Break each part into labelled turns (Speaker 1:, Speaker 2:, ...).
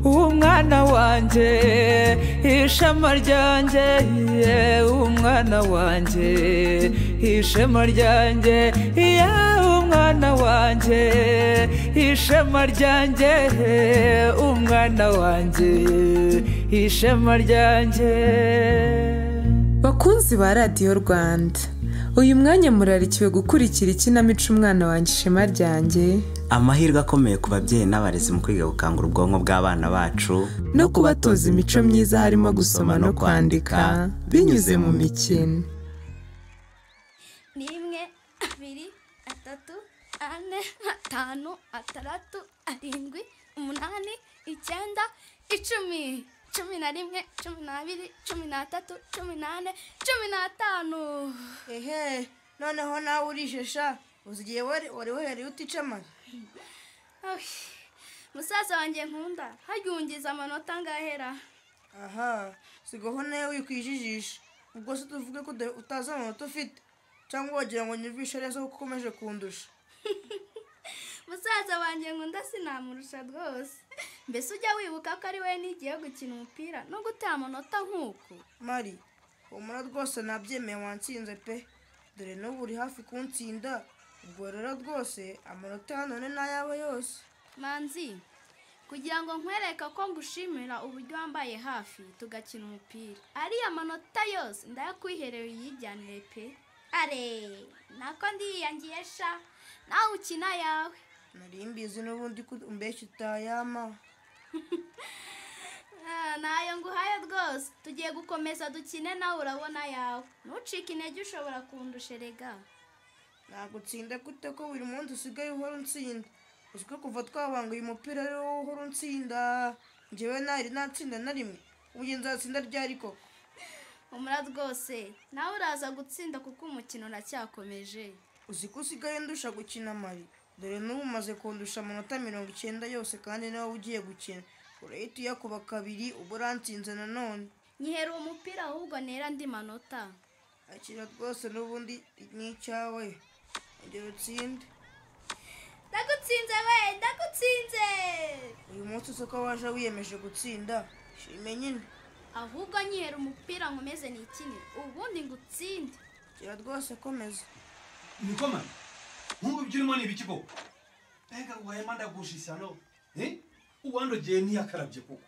Speaker 1: Umwana wanjye ishema ryanjye, umwana wanjye ishema ryanjye, umwana wanjye ishema ryanjye, umwana wanjye ishema ryanjye.
Speaker 2: Bakunzi ba Radiyo Rwanda, uyu mwanya murarikiwe gukurikira ikinamico Umwana Wanjye Ishema Ryanjye.
Speaker 3: Amahirwe akomeye ku babyeyi n'abarezi mu kwiga gukangura ubwonko bw'abana bacu
Speaker 2: no kubatoza imico myiza harimo gusoma no kwandika binyuze mu mikino.
Speaker 4: 1, 2, 3, 4, 5, 6, 7, 8, 9, 10, 11, 12, 13, 14, 15.
Speaker 5: Ehe, noneho nawe urishisha uzigiye wari wahereye uticamara.
Speaker 4: Musaza wanjye nkunda, hajyungiza amanota ngahera.
Speaker 5: Aha, sigaho nawe wikwijijisha. Ubwo se tuvuge ko utazi amanota ufite cyangwa wagira ngo nyumvishe neza ko ukomeje kundusha.
Speaker 4: Musaza wanjye nkunda sinamurusha rwose. Mbese ujya wibuka ko ari we nigiye gukina umupira no gutera amanota nk'uku?
Speaker 5: Mari, humura rwose nabyemeye wansinze pe. Dore n'ubu uri hafi kuntsinda. Ubwo rero rwose amanota none n'ayabo yose.
Speaker 4: Manzi, kugira ngo nkwereke ko ngushimira uburyo wambaye hafi tugakina umupira, ariya manota yose ndayakwihereye uyijyanire pe. Are, nako ndiyangiye sha, nawe ukina yawe.
Speaker 5: Nari mbizi n'ubundi ko umbeshya utayama.
Speaker 4: Nayo nguhaye rwose, tugiye gukomeza dukine nawe urabona yawe. Ntucike intege ushobora kundusha erega.
Speaker 5: Nagutsinda gute ko buri munsi usigaye uhora untsinda? Uzi ko kuva twabanga uyu mupira ari wowe uhora untsinda, njyewe ntari natsinda na rimwe. Ubu nzatsinda ryari koko?
Speaker 4: Humura rwose, nawe uraza gutsinda kuko umukino uracyakomeje.
Speaker 5: Uzi ko usigaye ndusha gukina Mari? Dore n'ubu umaze kundusha amanota 90 yose kandi nawe ugiye gukina. Urahita uyakuba kabiri uba urantsinze nanone.
Speaker 4: Nyihera uwo mupira ahubwo nera andi manota.
Speaker 5: Akira rwose n'ubundi ni icyawe. Ongera utsinde.
Speaker 4: Ndagutsinze we, ndagutsinze.
Speaker 5: Uyu munsi uzi ko waje wiyemeje gutsinda, shime nyine.
Speaker 4: Ahubwo nyihera umupira nkomeze nikine, ubundi ngutsinde.
Speaker 5: Kira rwose komeza.
Speaker 6: Niko mama, nkumva ibyo urimo ni ibiki koko? Mbega wahema ndagusha ishyano? Uwandogeye ntiyakarabye koko.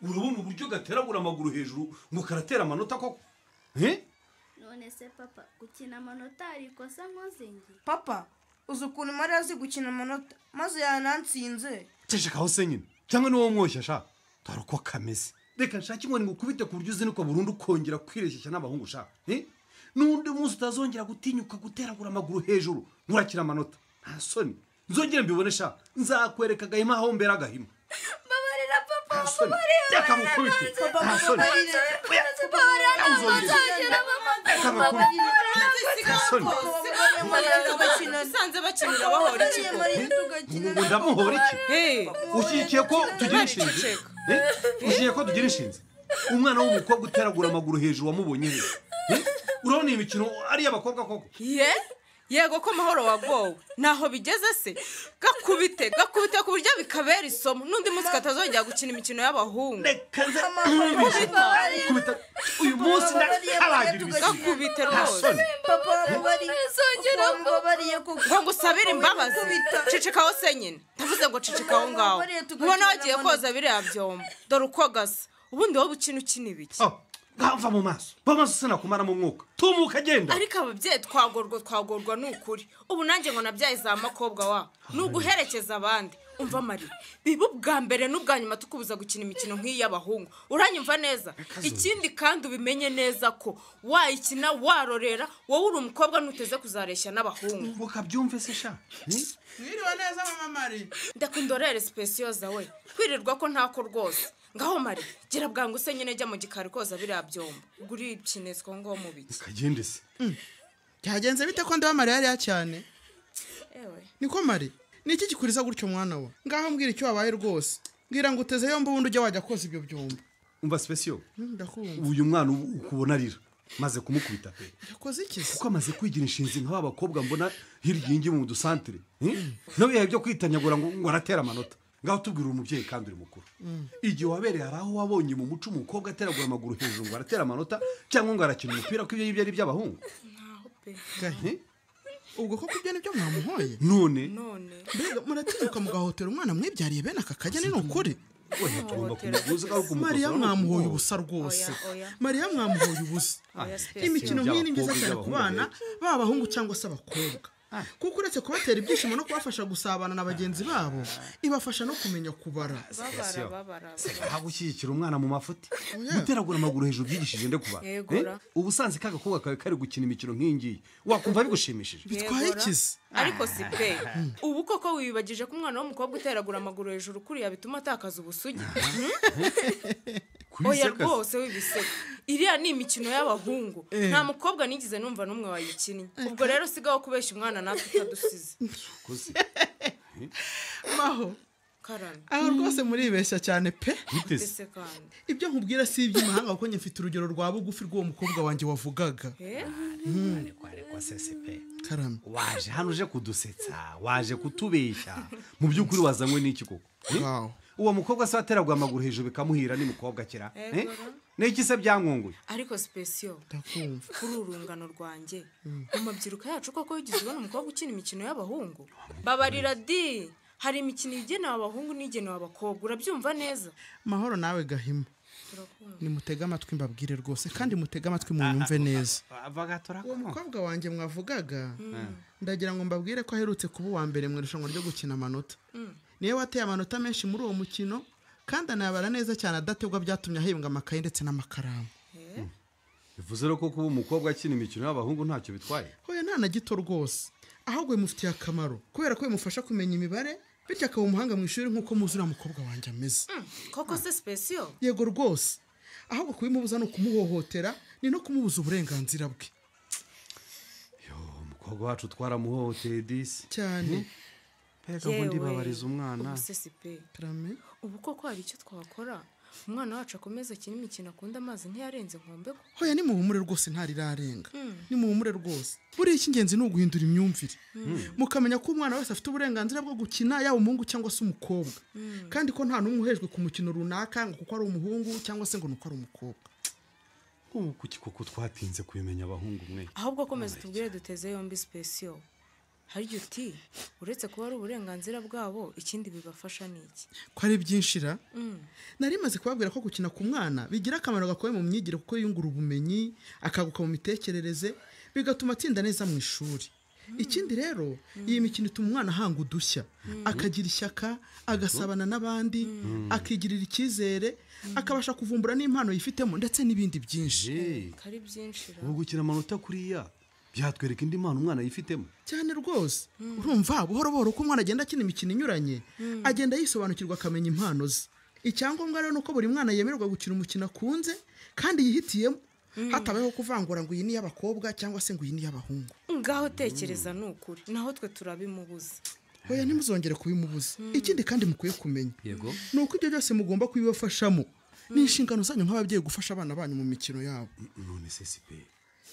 Speaker 6: Urabona uburyo gateragura amaguru hejuru ngo karatera amanota koko?
Speaker 4: None se papa, gukina amanota hari ikosa nkoze nge?
Speaker 5: Papa, uzi ukuntu Mariya azi gukina amanota maze yanansinze.
Speaker 6: Ceceka aho se nyine, cyangwa ni wowe umwoshya sha? Dore uko kameze. Reka nshake inkoni ngukubite ku buryo uzinuka burundu ukongera kwireshyeshya n'abahungu sha. N'undi munsi utazongera gutinyuka guteragura amaguru hejuru nkurakira amanota. Nta soni. Nzongera mbibone sha, nzakwereka agahima aho mbera agahima.
Speaker 4: Mbabarira papa, mbabarira.
Speaker 6: Reka ngukubite. Nta soni.
Speaker 4: Mbabarira ntabwo nzongera mama.
Speaker 7: Usanze bakinira bahora iki koko?
Speaker 6: Ndamuhora iki? Ushyigikiye ko tugira inshinzi? Ushyigikiye ko tugira inshinzi? Umwana w'umukobwa uteragura amaguru hejuru wamubonye he? Urabona iyi mikino ari iy'abakobwa koko?
Speaker 7: Ye? Yego ko mahoro wagowe. Naho bigeze se? Gakubite, gakubite ku buryo bikabera isomo. N'undi munsi katazongera gukina imikino y'abahungu.
Speaker 6: Reka nze kubita uyu munsi ndakabagira ibisubizo.
Speaker 7: Gakubite rwose.
Speaker 5: Papa mubariye koko.
Speaker 7: Ngo ngusabire imbabazi. Cecekaho se nyine. Ndavuze ngo cecekaho ngaho. Ubona wagiye koza biriya byombo. Dore uko gasa. Ubundi wowe ukina ukina ibiki?
Speaker 6: Gava mu maso. Bamaso sinakumara mu mwuka. Tumuka agenda.
Speaker 7: Ariko ababyeyi twagorwa nukuri. Ubu nanjye ngo nabyaye za makobwa wa. Nuguherekeza abandi. Umva Mari, biba ubwa mbere n'ubwa nyuma tukubuza gukina imikino nk'iyi y'abahungu. Uranyumva neza? Ikindi kandi ubimenye neza ko wayikina warorera, wowe uri umukobwa nuteze kuzareshya n'abahungu.
Speaker 6: Mukabyumve se sha?
Speaker 8: Mwiriwe neza mama Mari.
Speaker 7: Ndakundorere specioza we. Kwirirwa ko ntako rwose. Ngaho Mari, gira bwangu se nyine jya mu gikari koza biriya byombo. Guri ikinezwa ngo mu biki.
Speaker 6: Kagende se.
Speaker 8: Byagenze bite ko ndaba Mari yari cyane?
Speaker 7: Ewe.
Speaker 8: Niko Mari, niki gikuriza gutyo mwana wa? Ngaho mbwira icyo wabaye rwose. Mbwira ngo uteze yombi ubundi ujya wajya koza ibyo byombo.
Speaker 6: Umva specio.
Speaker 8: Ndakumva.
Speaker 6: Uyu mwana ukubona arira. Maze kumukubita pe.
Speaker 8: Yakoze iki se?
Speaker 6: Kuko amaze kwigira inshinzi nka babakobwa mbona hirya ingi mu dusantere. Nawe yahe byo kwitanyagura ngo aratera amanota. Ngaho tubwira umubyeyi kandi uri mukuru. Igihe wabereye hari aho wabonye mu muco umukobwa ateragura amaguru hejuru ngo aratera amanota cyangwa ngo arakina umupira ko ibyo yibyo ari by'abahungu.
Speaker 7: Ntaho pe.
Speaker 8: Gahi, ubwo koko ibyo nibyo mwamuhoye?
Speaker 6: None
Speaker 8: mbega muratinyuka mugahotera umwana mwibyariye bene aka kageni? Ni ukuri
Speaker 6: we tugomba kumuguza aho kumukosora.
Speaker 8: Mariya mwamuhoye ubusa rwose.
Speaker 7: Oya, oya.
Speaker 8: Mariya mwamuhoye ubusa.
Speaker 7: Oya, Sipesiyo.
Speaker 8: Imikino nk'iyi ni myiza cyane ku bana, baba abahungu cyangwa se abakobwa, kuko uretse kubatera ibyishimo no kubafasha gusabana na bagenzi babo, ibafasha no kumenya kubara.
Speaker 7: Babara babara.
Speaker 6: Aho gushyigikira umwana mu mafuti,
Speaker 8: Oya.
Speaker 6: guteragura amaguru hejuru byigishije nde kubara?
Speaker 7: Yegora.
Speaker 6: Ubu usanze ka gakobwa kawe kari gukina imikino nk'iyi ngiyi, wakumva bigushimishije?
Speaker 8: Bitwaye
Speaker 7: Yegora.
Speaker 8: ikizi?
Speaker 7: Ariko si pe, ubu koko wibagije ko umwana w'umukobwa uteragura amaguru hejuru kuriya bituma atakaza ubusugi? Oya
Speaker 6: Kubiseka se.
Speaker 7: rwose wibiseka, iriya ni imikino y'abahungu, nta mukobwa nigeze numva n'umwe wayikinnye. Ubwo rero sigaho kubeshya umwana natwe utadusize.
Speaker 6: Kuzi.
Speaker 8: Maho,
Speaker 7: Karame.
Speaker 8: aho rwose muribeshya cyane pe.
Speaker 6: Gute se?
Speaker 7: Ese kandi
Speaker 8: Ibyo nkubwira si iby'imahanga, kuko njye mfite urugero rwa bugufi rw'uwo mukobwa wanjye wavugaga.
Speaker 7: Eh?
Speaker 3: Ariko ariko se pe,
Speaker 8: Karame.
Speaker 6: Waje hano uje kudusetsa, waje kutubeshya, mu by'ukuri wazanywe n'iki koko? Eh?
Speaker 8: Wow.
Speaker 6: Uwo mukobwa se wateraguye amaguru hejuru bikamuhira ni mukobwa kira? Eh?
Speaker 7: Yegora.
Speaker 6: N'iki se byankunguye?
Speaker 7: Ariko Sipesiyo,
Speaker 8: Ndakumva.
Speaker 7: kuri uru rungano rwanjye mu mabyiruka yacu, koko wigeze ubona umukobwa ukina imikino y'abahungu? Babarira di, hari imikino igenewe abahungu n'igenewe abakobwa, urabyumva neza?
Speaker 8: Mahoro nawe Gahima,
Speaker 7: Turakumva.
Speaker 8: nimutege amatwi mbabwire rwose, kandi mutege amatwi munyumve neza.
Speaker 3: Bagatora.
Speaker 8: Uwo mukobwa wanjye mwavugaga, ndagira ngo mbabwire ko aherutse kuba uwa mbere mu irushanwa ryo gukina amanota. Niwe wateye amanota menshi muri uwo mukino, kandi anayabara neza cyane adategwa, byatumye ahembwa amakaye ndetse n'amakaramu.
Speaker 6: Bivuze rero ko kuba umukobwa akina imikino y'abahungu ntacyo bitwaye?
Speaker 8: Hoya, nta na gito rwose, ahubwo bimufitiye akamaro kubera ko bimufasha kumenya imibare, bityo akaba umuhanga mu ishuri nk'uko muzi uriya mukobwa wanjye ameze.
Speaker 7: Koko se Sipesiyo?
Speaker 8: Yego rwose, ahubwo kubimubuza ni ukumuhohotera, ni no kumubuza uburenganzira bwe.
Speaker 6: Yo, umukobwa wacu twaramuhohoteye disi.
Speaker 8: Cyane.
Speaker 6: Mbega ubundi babariza umwana.
Speaker 7: Ubu se Sipe,
Speaker 8: Karame.
Speaker 7: ubu koko hari icyo twakora umwana wacu akomeza akina imikino akunda, amazi ntiyarenze inkombe ko?
Speaker 8: Hoya, nimuhumure rwose, ntarirarenga, nimuhumure rwose. Buriya icy'ingenzi ni uguhindura imyumvire, mukamenya ko umwana wese afite uburenganzira bwo gukina, yaba umuhungu cyangwa se umukobwa, kandi ko nta n'umwe uhejwe ku mukino runaka ngo kuko ari umuhungu cyangwa se ngo ni uko ari umukobwa.
Speaker 6: Ubu kuki koko twatinze kubimenya abahungu mwe?
Speaker 7: Ahubwo komeza utubwire, duteze yombi Sipesiyo. Harya uti uretse kuba ari uburenganzira bwabo, ikindi bibafasha ni iki?
Speaker 8: Ko ari byinshi ra! Nari maze kubabwira ko gukina ku mwana bigira akamaro gakomeye mu myigire, kuko yiyungura ubumenyi, akaguka mu mitekerereze, bigatuma atsinda neza mu ishuri. Ikindi rero, iyi mikino ituma umwana ahanga udushya, akagira ishyaka, agasabana n'abandi, akigirira icyizere, akabasha kuvumbura n'impano yifitemo, ndetse n'ibindi byinshi.
Speaker 6: Eh,
Speaker 7: Kari byinshi ra!
Speaker 6: Ubu gukina amanota kuriya byatwereka indi mpano umwana yifitemo?
Speaker 8: Cyane rwose. Urumva buhoro buhoro uko umwana agenda akina imikino inyuranye, agenda yisobanukirwa, akamenya impano ze. Icyangombwa rero ni uko buri mwana yemererwa gukina umukino akunze kandi yihitiyemo, hatabayeho kuvangura ngo iyi ni iy'abakobwa cyangwa se ngo iyi ni iy'abahungu.
Speaker 7: Ngaho tekereza, ni ukuri naho twe turabimubuza.
Speaker 8: Oya, ntimuzongere kubimubuza. Ikindi kandi mukwiye kumenya
Speaker 6: Yego.
Speaker 8: ni uko ibyo byose mugomba kubibafashamo. Ni inshingano zanyu nk'ababyeyi gufasha abana banyu mu mikino yabo.
Speaker 6: None se Sipe,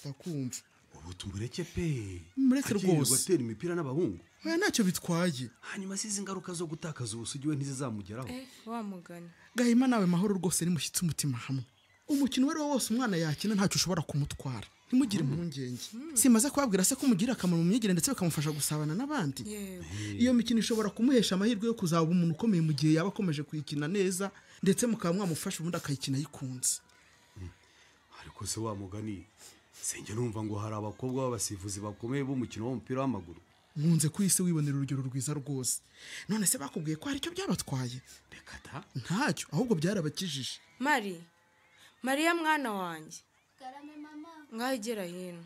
Speaker 8: Ndakumva.
Speaker 6: ubu tumureke pe?
Speaker 8: Mureke
Speaker 6: Akirirwa
Speaker 8: rwose.
Speaker 6: atera imipira n'abahungu?
Speaker 8: Oya, ntacyo bitwaye.
Speaker 6: Hanyuma se izi ngaruka zo gutakaza ubusugi we ntizizamugeraho?
Speaker 7: Eh, wa mugani.
Speaker 8: Gahima nawe Mahoro, rwose nimushyitse umutima hamwe, umukino uwo ari wo wose umwana yakina ntacyo ushobora kumutwara, ntimugire impungenge. Simaze kubabwira se ko umugirira akamaro mu myigire ndetse bikamufasha gusabana n'abandi?
Speaker 7: Yewe.
Speaker 8: Iyo mikino ishobora kumuhesha amahirwe yo kuzaba umuntu ukomeye mu gihe yaba akomeje kuyikina neza, ndetse mukaba mwamufasha ubundi akayikina ayikunze.
Speaker 6: Ariko se wa mugani, sinjye numva ngo hari abakobwa b'abasifuzi bakomeye b'umukino w'umupira w'amaguru?
Speaker 8: Nkunze ku isi wibonera urugero rwiza rwose. None se bakubwiye ko hari icyo byabatwaye?
Speaker 6: Reka ta.
Speaker 8: Ntacyo, ahubwo byarabakijije.
Speaker 7: Mari, Mariya, mwana wanjye.
Speaker 4: Karame mama.
Speaker 7: Ngaho igera hino.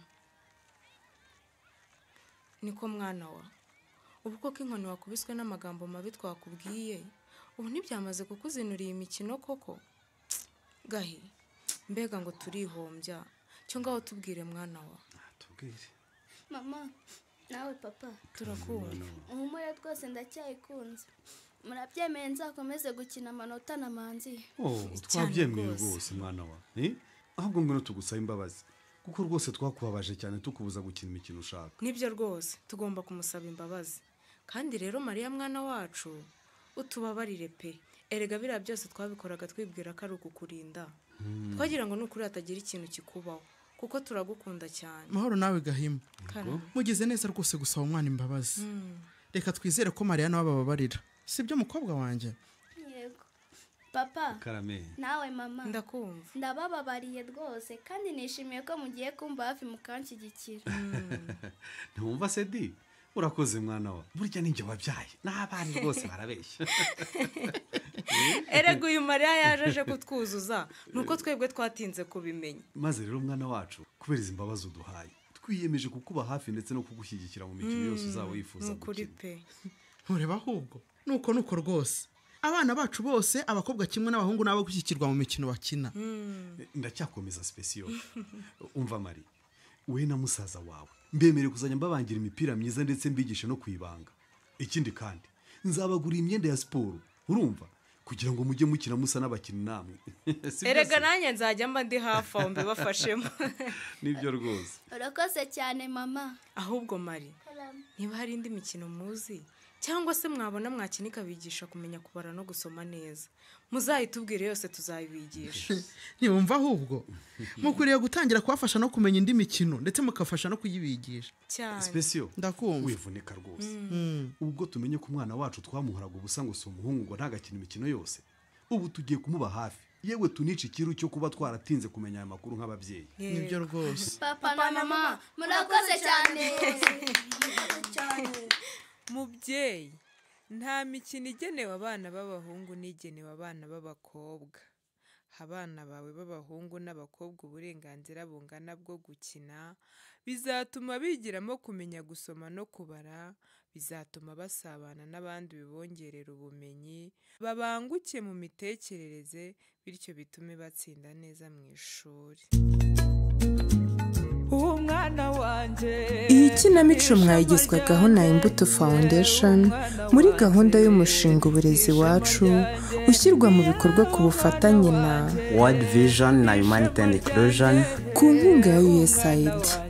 Speaker 7: Niko mwana wa, ubu koko inkoni wakubiswe n'amagambo mabi twakubwiye, ubu ntibyamaze kukuzinura iyi mikino koko? Gahi, mbega ngo turihombya! Cyo ngaho tubwire mwana wa.
Speaker 6: Tubwire.
Speaker 4: Mama nawe papa.
Speaker 7: Turakumva.
Speaker 4: Muhumure rwose, ndacyayikunze. Murabyemeye nzakomeze gukina amanota na Manzi?
Speaker 6: Oh,
Speaker 7: Cyane
Speaker 6: twabyemeye
Speaker 7: rwose.
Speaker 6: Rwose mwana wa. Eh? Ahubwo ngwino tugusaba imbabazi, kuko rwose twakubabaje cyane tukubuza gukina imikino ushaka.
Speaker 7: Nibyo rwose, tugomba kumusaba imbabazi. Kandi rero Mariya mwana wacu, Utubabarire pe. Erega biriya byose twabikoraga twibwira ko ari ukukurinda. Twagira ngo nukuri hatagira ikintu kikubaho kuko turagukunda cyane.
Speaker 8: Mahoro nawe Gahima. Mugize neza rwose gusaba umwana imbabazi. Reka twizere ko Mariya nawe abababarira. Sibyo mukobwa wanjye?
Speaker 4: Yego. Papa.
Speaker 6: Karame.
Speaker 4: Nawe mama.
Speaker 7: Ndakumva.
Speaker 4: Ndabababariye rwose kandi nishimiye ko mugiye kumva hafi mukanshyigikira.
Speaker 6: Ntumva se di? Urakoze mwana wa. Burya ninjye wabyaye. N'abandi rwose barabeshya.
Speaker 7: Erega uyu Mariya yaje kutwuzuza nuko twebwe twatinze kubimenya.
Speaker 6: Maze rero mwana wacu kubera izi mbabazi uduhaye twiyemeje kukuba hafi ndetse no kugushyigikira mu mikino yose uzaba wifuza gukina.
Speaker 8: Ntureba ahubwo nuko rwose abana bacu bose abakobwa kimwe n'abahungu nabo gushyikirwa mu mikino bakina.
Speaker 6: Ndacyakomeza special. Umva Mari, we na musaza wawe mbemere kuzajya mbabangira imipira myiza ndetse mbigisha no kwibanga. Ikindi kandi nzabagura imyenda ya siporo urumva kugira ngo mujye mukina musa n'abakinnyi namwe.
Speaker 7: Erega nanjye nzajya mba ndi hafi aho mbibafashemo.
Speaker 6: Nibyo rwose.
Speaker 4: Urakoze cyane mama.
Speaker 7: Ahubwo Mari, niba hari indi mikino muzi cyangwa se mwabona mwakina ikabigisha kumenya kubara no gusoma neza, muzayitubwire yose tuzayibigisha.
Speaker 8: Ntiwumva ahubwo mukwiriye gutangira kubafasha no kumenya indi mikino ndetse mukafasha no kuyibigisha
Speaker 7: cyane.
Speaker 6: Special.
Speaker 8: Ndakumva.
Speaker 6: Wivunika rwose. Ubwo tumenye ko umwana wacu twamuhoraga ubusa ngo si umuhungu ngo ntagakina imikino yose, ubu tugiye kumuba hafi yewe tunica ikiru cyo kuba twaratinze kumenya aya makuru nk'ababyeyi.
Speaker 8: Nibyo rwose.
Speaker 4: Papa na mama murakoze cyane.
Speaker 2: Mubyeyi, nta mikino igenewe abana b'abahungu n'igenewe abana b'abakobwa. Abana bawe b'abahungu n'abakobwa uburenganzira bungana bwo gukina, bizatuma bigiramo kumenya gusoma no kubara, bizatuma basabana n'abandi bibongerera ubumenyi, babanguke mu mitekerereze, bityo bitume batsinda neza mu ishuri.
Speaker 1: Umwana wanjye.
Speaker 2: Iyi kinamico mwayigezwagaho na Imbuto Foundation muri gahunda y'umushinga Uburezi Iwacu ushyirwa mu bikorwa ku bufatanye na
Speaker 3: World Vision na Humanity and Inclusion
Speaker 2: ku nkunga ya USAID.